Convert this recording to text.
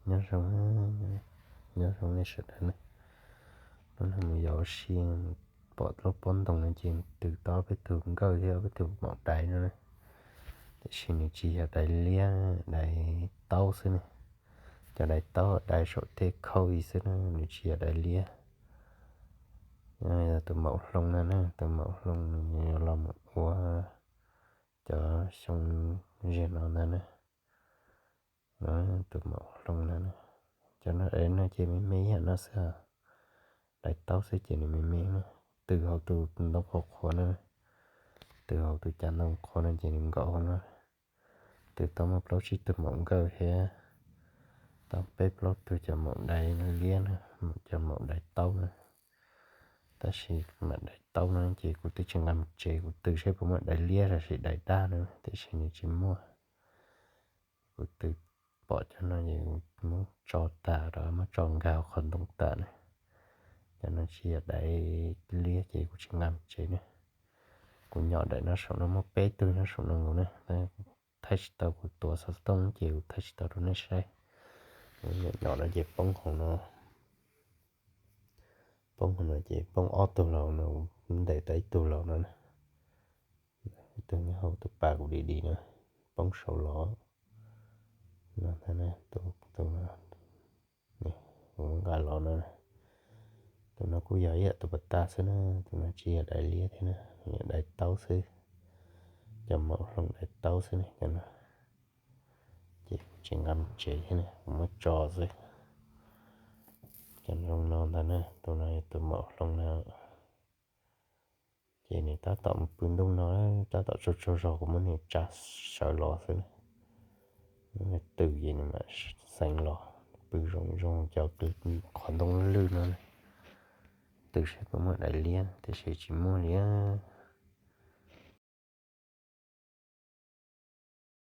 Nyob zoo, nyob zoo nej sawv daws na. Hnub no mus yos ua si, pom lub pob ntoo no ces tw tau peb tug nkawj thiab peb tug maum daiv no na. Tiam sis nws tsis yog daiv liab, daiv taub xwb ne. Cov daiv taub daiv saum tej khauj xwb na, nws tsis yog daiv liab. Yog tus maum hloov no na, tus maum hloov nws yuav los mus ua cov xyoo ziag no ntag na. Tus maum hloov no, cov no es no ces me me yam no xwb, daiv taub xwb ces nws me me na. Tw hauv tus ntoo qhuav qhuav no, tw hauv tus cas ntoo qhuav no ces nws nkaum hauv no. Tw tau muaj plaub tsib tug maum nkawj thiab tau peb plaub tug cov maum daiv liab na, cov maum daiv taub na. Tab sis mam daiv taub no ces kuv twb tsis nqa mus tsev, kuv tw saib puas muaj daiv liab los sis daiv daj no, tiam sis nws tsis muaj. Kuv tw pom cov no ces kuv muab tso tas rau, muab tso nkag qhov ntoo tas na. Cov no tsis yog daiv liab ces kuv tsis nqa mus tsev na. Kuv nyom daim no saum no muaj peb tug nyob saum no nkaus na, thaij tsis tau, kuv tuav xov tooj ces kuv thaij tsis tau rau nej saib. Nyom no ces poob hauv no, poob hauv no ces poob ob tug los no, ntes tau ib tug los no na. Ib tug nyob hauv tus pas kuv dim dim no, poob saud los no, tus nqa los no. Tus no kuj yog ib yam tus pas tag xwb na, tus no tsis yog daiv liab thiab na, yog daiv taub xwb. Cov maum hloov daiv taub xwb ne cov no. Ces kuv tsis nqa mus tsev thiab na, kuv muab tso xwb. Cov zoo no ntag na, tus no yog tus maum hloov na. Ces nws tab tom mus pw ntuj no, tab tom tsaug tsaug zog kuv muab nws tsa sawv los xwb na. Nws tw ces nws mam xeev los, pw zoo zoo cov qhov ntoo lwj no. Tw saib puas muaj daiv liab tiam sis tsis muaj liab.